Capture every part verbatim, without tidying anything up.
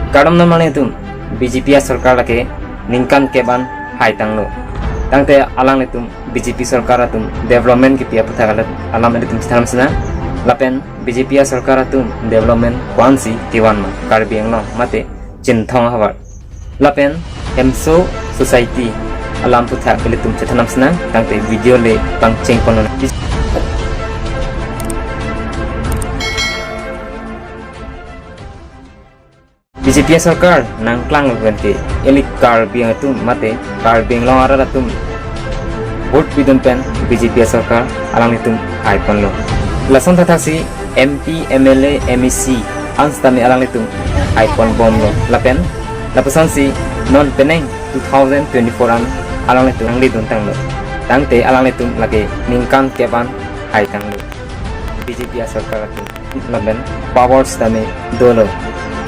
Kardom non alanglitum, B J P asorkar lake ningkan kep an haitanglo. Tangte alanglitum B J P sorkar atum development kipi aputhak alam ilitum chethan sinang. Lapen B J P asorkar atum development ko-ansi kevan ma Karbi Anglong mate Chinthong ahavar. Lapen Hemso society alam aputhak ilitum chethan sinang, tangte video le pangcheng ponnon. B J P asorkar nangklang pen ke ili Karbi atum mate Karbi Anglong arat atum vote pidun pen B J P asorkar alanglitum haiponlo. Lason thakthaksi M P, M L A, M A C an sitame alanglitum haiponbomlo. Lapen lapusonsi non penang two thousand twenty-four an alanglitum nanglidun tanglo. Tangte alanglitum lake ningkan kep an haitanglo. B J P asorkar atum lapen power sitame dolo.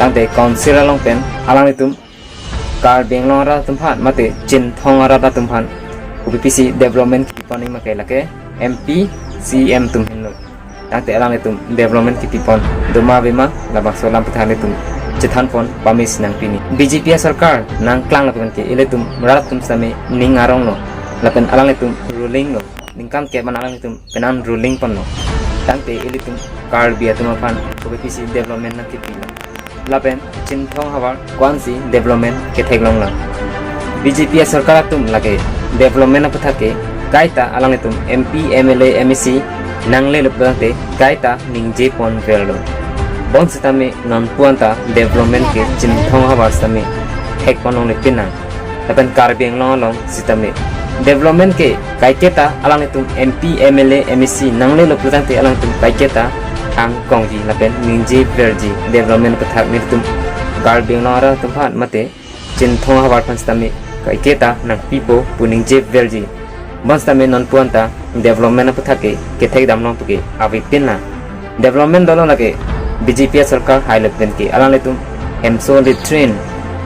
Tangte council along pen alanglitum Karbi Anglong arat atum aphan mate Chinthong arat atum aphan kopipisi development kipon ma ke lake M P, C M atum henlo. Tangte alanglitum development kipipon doma ave ma, labangso alam aputhak ilitum chethanpon pame sinang pini. B J P asorkar nangklang lapen ke ilitum rat atum sitame ning aronglo. Lapen alanglitum ruling lo. Ningkan kep an alanglitum penang ruling ponlo. Tangte ilitum Karbi atum aphan kopipisi development nangkipilo. Lapen Chinthong ahavar ko-ansi development ketheklonglo. B J P asorkar atum lake development aputhak ke kaita alanglitum M P, M L A, M A C nanglelo pulote kaita ningjeponverlo. Bonsitame nonpu anta development ke Chinthong ahavar sitame thekponlongle pinang. Lapen Karbi Anglong along sitame development ke kaiketa alanglitum M P, M L A, M A C nanglelo pulo tangte alanglitum kaiketa angkongji lapen ningjeverji development aputhak nelitum Karbi Anglong arat atum aphan mate Chinthong ahavar aphan sitame kaiketa nangpipo pu ningjeverji. Bonsitame nonpu anta development aputhak ke kethekdamlong pu ke avepin na. Development dolo lake B J P asorkar hailo pen ke alanglitum Hemso latrine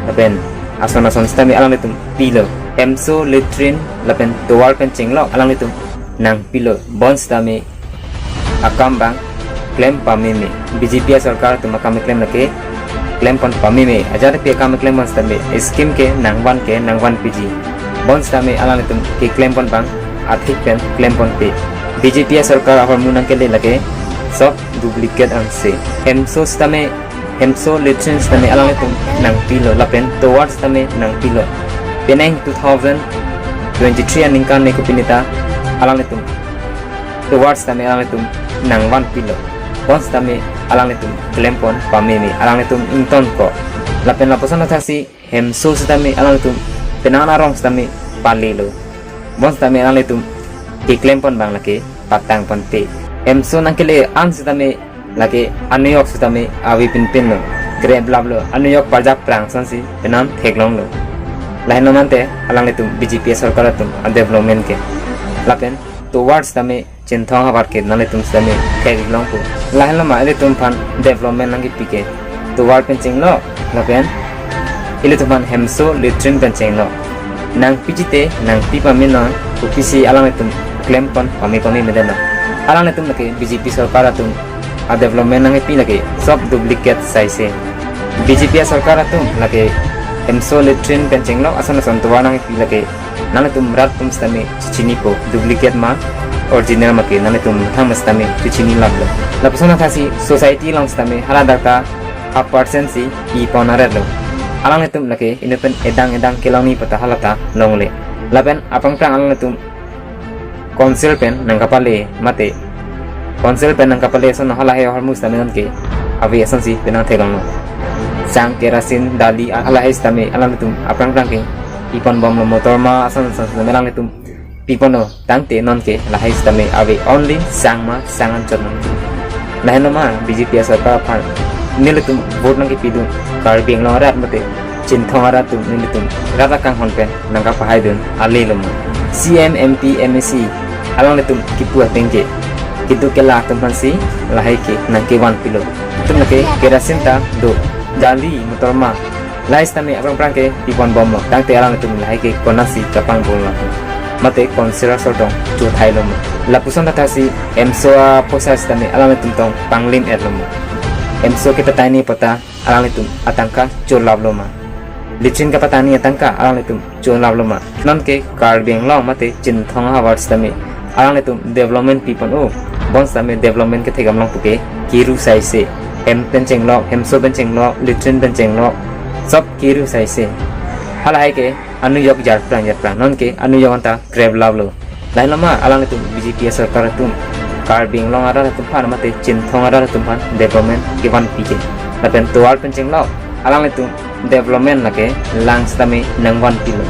lapen ason ason sitame alanglitum pilo. Hemso latrine lapen tovar pen chenglok alanglitum nangpilo. Bonsitame akam abang klem pameme. B J P asorkar atum akam keklem lake klempon pameme. Ajat pi akam keklem bonsitame scheme ke nangvan ke nangvanpiji. Bonsitame alanglitum keklempon abang athik pen klemponpe. B J P asorkar ahormu nangkele lake sob duplicate ansi. Hemso sitame, Hemso latrine sitame alanglitum nangpilo lapen tovar sitame nangpilo. Penang two thousand twenty-three aningkan ne kopinita alanglitum tovar sitame alanglitum nangvanpilo. Bonsitame alanglitum klempon pameme, alanglitum ingtonkok. Lapen lapuson thakthaksi Hemso sitame alanglitum penang arong sitame palelo. Bonsitame alanglitum keklempon abang lake patangponpe. Hemso nangkele an sitame lake anuyok sitame avepinpinlo. Greblaplo, anuyok parjap prang asonsi penang theklonglo. Lahenlo mate alanglitum B J P asorkar atum adevelopment ke. Lapen tovar sitame Chinthong ahavar ke nanglitum sitame theklongpo. Lahenlo ma ilitum aphan development nangkipi ke tovar pen chenglok lapen ilitum aphan Hemso latrine pen chenglok. Nangpiji te nangpi pame non, kopisi alanglitum klempon pame pameme dena. Alanglitum lake B J P sorkar atum adevelopment nangkipi lake sob duplicate saise. B J P asorkar atum lake Hemso latrine pen chenglok ason ason tovar nangkipi lake nanglitum rat atum sitame chechinipo, duplicate ma original ma ke nanglitum thang ma sitame chechinilaplo. Lapuson thakthaksi society along sitame hala dak ta half percent si pipon aretlo. Alanglitum lake inut pen edang edang kelongji pu ta hala ta longle. Lapen aphrang phrang alanglitum council pen nangkapale mate council pen nangkapale ason halahei ahormu sitame nonke ave asonsi penang theklonglo. Sang, kerosene, dali halahei sitame alanglitum aphrang phrang ke piponbomlo, motor ma ason ason sitame alanglitum piponlo. Tangte nonke lahei sitame ave only sang ma sang anchot nonke. Lahenlo ma B J P asorkar aphan nelitum vote nangkipidun Karbi Anglong arat mate Chinthong arat atum nelitum rat akanghon pen nangkapahaidun alelo ma. C M, M P, M A C alanglitum kipu ateng ke keduk kelak atum aphansi lahei ke nangkevanpilo. Itum lake kerosene ta do, dali, motor ma lahei sitame aphrang phrang ke piponbomlo. Tangte alanglitum lahei ke konatsi kapangbomlo mate council asor tong chothailo ma. Lapuson thakthaksi Hemso apoisa sitame alanglitum tong panglim-etlo ma. hemso kepatangji apot ta alanglitum atangka cholaplo ma? Latrine kepatangji atangka alanglitum cholaplo ma? Nonke Karbi Anglong mate Chinthong ahavar sitame alanglitum development pipon o. Bonsitame development kethekdam long puke kiru saise. Hem pen chenglok, hemso pen chenglok, latrine pen chenglok, sob kiru saise. Halahai ke anujok jarprang jarprang, nonke anujok anta kreplaplo. Lahenlo ma alanglitum B J P asorkar atum Karbi Anglong arat atum aphan mate Chinthong arat atum aphan development kevanpi ke? Lapen tovar pen chenglok alanglitum development lake lang sitame nangvanpilo.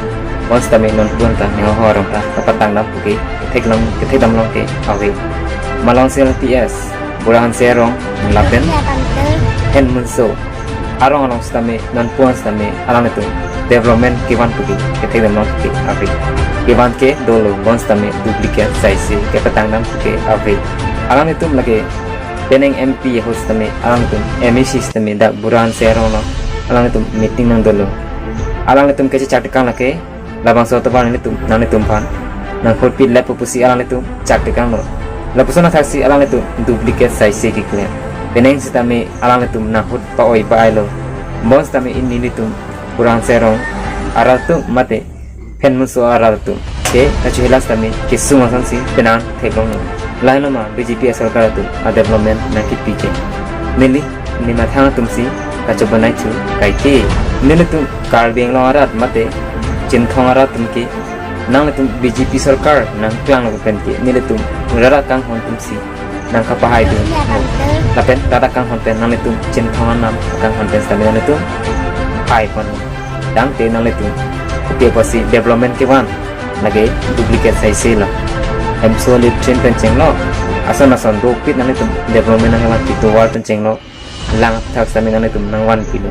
Bonsitame nonpu anta neo ho arong ta kapatangdam puke kethekdam, kethekdam long ke ave. Malongsi L P S, Bura Hanse arong, lapen Hen Munso arong along sitame nonpu an sitame alanglitum development kevan puke kethekdam long ke ave. Kevan ke dolo, bonsitame duplicate saise, kepatangdam puke ave. Alanglitum lake penang M P ahut sitame alanglitum M A C sitame dak Bura Hanse arong along alanglitum meeting nangdolo. Alanglitum kechechak tekang lake labangso atovar nanglitum, nanglitum aphan nanghutpilep pusi alanglitum chak tekanglo. Lapuson athaksi alanglitum duplicate saise keklem. Penang sitame alanglitum nanghut pa-oi pa-ailo. Bonsitame nelitum Bura Hanse arong arat atum mate Hen Munso arat atum ke kachehelas tame kesung asonsi penang theklonglo. Lahenlo ma B J P asorkar atum adevelopment nangkepi ke? Neli nemathang atumsi kachobonai thu kaike. Nelitum Karbi Anglong arat mate Chinthong arat atum ke nanglitum B J P sorkar nangklanglo pen ke nelitum rat akanghon atumsi nangkapahai dun. Lapen rat akanghon pen nanglitum Chinthong anam akanghon pen sitame nanglitum haipon. Tangte nanglitum kopi apotsi development kevan, lake duplicate saiselo. Hemso latrine pen chenglok, ason ason dopik nanglitum development nangkevan, tovar pen chenglok, lang aphuthak sitame nanglitum nangvanpilo.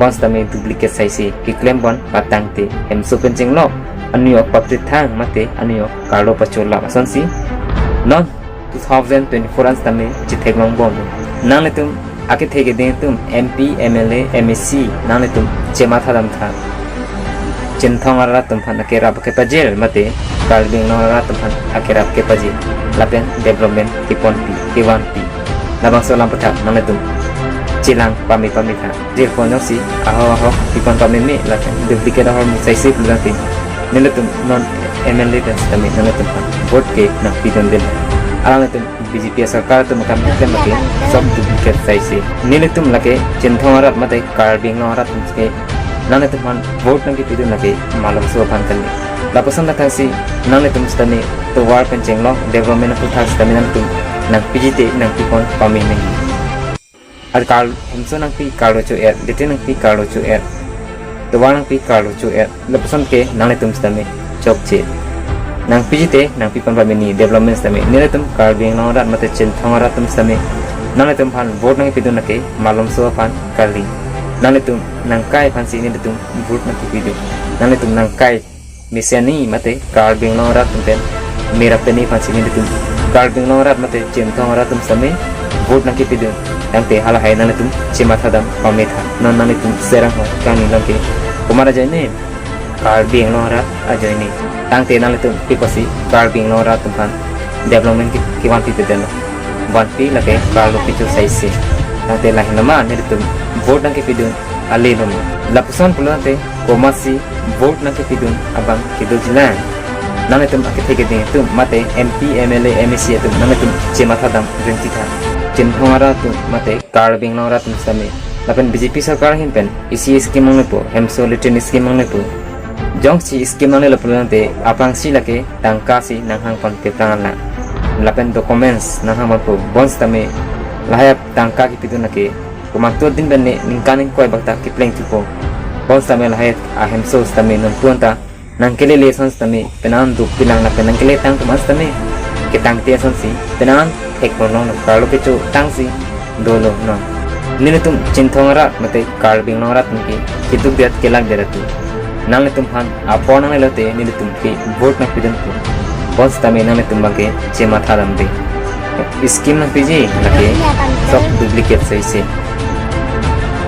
Bonsitame duplicate saise keklem pon patangte hemso pen chenglok, anujok paprithang mate anujok karlo pacholap asonsi non two thousand twenty-four an sitame chetheklongbom. Nanglitum akethe keding atum M P, M L A, M A C, nanglitum chemathadamtha. Chinthong arat atum aphan akerap kepajir mate Karbi Anglong arat atum aphan akerap kepajir, lapen development keponpi, kevanpi, labangso alam aphuthak nanglitum chelang pame pametha. Jirpon jongsi ahok ahok pipon pameme, lapen duplicate ahormu saise pulote nelitum non M L A pen sitame nanglitum aphan vote ke nangpidunde. Alanglitum B J P asorkar atum akam keklem lake sob duplicate saise. Nelitum lake Chinthong arat mate Karbi Anglong arat atum ke nanglitum aphan vote nangkepidun lake malomso aphan kali. Lapuson athaksi nanglitum sitame tovar pen chenglok, development aphuthak sitame nanglitum nangpiji te nangpipon pame nangji. Ar kar, hemso nangpi karlo cho-et, latrine nangpi karlo cho-et, tovar nangpi karlo cho-et, lapuson ke nanglitum sitame chokche. Nangpiji te nangpipon pame nangji, development sitame. Nelitum Karbi Anglong arat mate Chinthong arat atum sitame nanglitum aphan vote nangpidun lake malomso aphan kali. Nanglitum nangkai aphansi nelitum vote nangpidun. Nanglitum nangkai mesen ni mate Karbi Anglong arat atum pen merap peni aphansi nelitum Karbi Anglong arat mate Chinthong arat atum sitame vote nangkepidun. Tangte halahai nanglitum chemathadam pametha. Non nanglitum serang ho kangni longke. Komat ajoine? Karbi Anglong arat ajoine. Tangte nanglitum kopi apotsi Karbi Anglong arat atum aphan development ke, kevanpi pedenlo? Vanpi lake karlo kecho saise. Tangte lahenlo ma nelitum vote nangkepidun ale nom. Lapuson pulote komatsi vote nangkepidun abang kedojilang. Nanglitum akethe keding atum mate M P, M L A, M A C atum nanglitum chemathadam ringtitha. Chinthong arat atum mate Karbi Anglong arat atum sitame lapen B J P sorkar ahin pen isi scheme nanglepo, hemso latrine scheme nanglepo. Jongsi scheme nanglelo pulote aphrangsi lake tangka si nanghangpon peprang lang. Lapen documents nanghangponpo. Bonsitame lahai tangka kepidun lake komantu din pen ne ningkan ingkoi bak ta kepleng thupo. Bonsitame lahai ahemso sitame nonpu anta nangkelele ason sitame penang dukpilang lapen nangkeletang atum an sitame ketangte asonsi penang thekponlonglo, karlo kecho tangsi dolo non. Nelitum Chinthong arat mate Karbi Anglong arat atum ke keduk det kelak det atum. Nanglitum aphan apor nanglelote nelitum ke vote nangpidunpo. Bonsitame nanglitum abangke chemathadamde. Scheme nangpiji lake sob duplicate saise.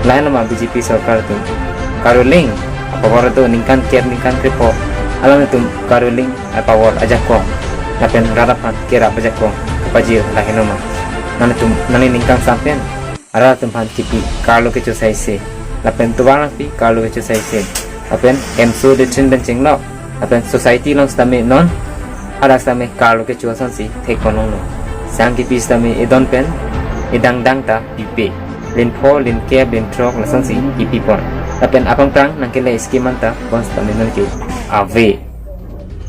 Lahenlo ma B J P sorkar atum? Karo ling apawar do ningkan kep ningkan krepho alanglitum karo ling apawar ajakong lapen rat aphan kerap ajakong kapajir lahenlo ma? Nanglitum nangli ningkan sam pen arat atum aphan kipi karlo kecho saise, lapen tovar nangpi karlo kecho saise, lapen hemso detrin pen chenglok, lapen society along sitame non arat sitame karlo kecho asonsi thekpon longlo. Sang kipi sitame edon pen edang dang ta pipe, lin pho, lin kep, lin throk lasonsi kipipon. Lapen aphrang phrang nangkele scheme anta bonsitame nonke ave.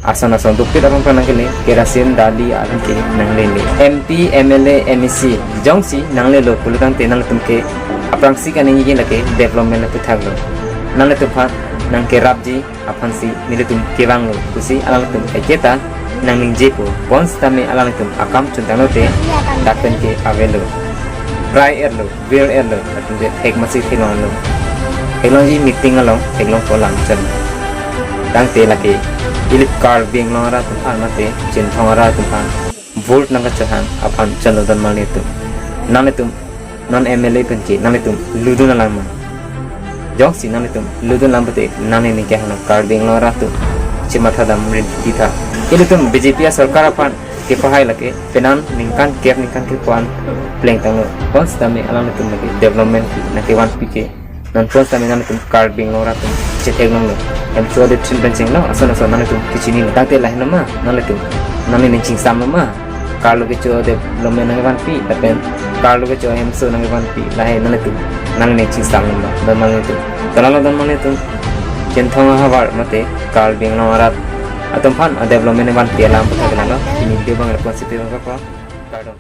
Ason ason dukpik aphrang phrang nangkele, kerasin, dali alam ke nanglele. M P, M L A, M A C jongsi nanglelo pulo tangte nanglitum ke aphrangsi kaningje lake development aphuthak lo. Nanglitum aphan nangkerapji aphansi nelitum kevanglo pusi alanglitum kaiketa nangningjepo. Bonsitame alanglitum akam chuntanglote dak pen ke avelo. Prai erlo, vir erlo, latumte thek masi theklonglo. Theklongji meeting along, theklong polang chon. Tangte lake, ili Karbi Anglong arat atum aphan mate, Chinthong arat atum aphan vote nangkachohang aphan chonlo don malitum. Nanglitum non M L A pen ke nanglitum ludun alam ma? Jongsi nanglitum ludun alam pute nangli ningke hana Karbi Anglong arat atum chematha dam rin titha. Ilitum B J P asorkar aphan kepahai lake penang ningkan kep ningkan kep-an plengtanglo. Bonsitame alanglitum lake development ke nangkevanpi ke, non bonsitame nanglitum Karbi Anglong arat atum chetheklonglo. Hemso detrin pen chenglok, ason ason nanglitum kechinilo. Tangte lahenlo ma nanglitum? Nangli ning chingsamlo ma? Karlo kecho development nangkevanpi, lapen karlo kecho hemso nangkevanpi, lahai nanglitum nangli ning chingsamlo ma don malitum? Tolalo don malitum, Chinthong ahavar mate Karbi Anglong arat atum aphan a development vanpi alam puthak lalo. Pini video abang lapu-ansi pibang kardom.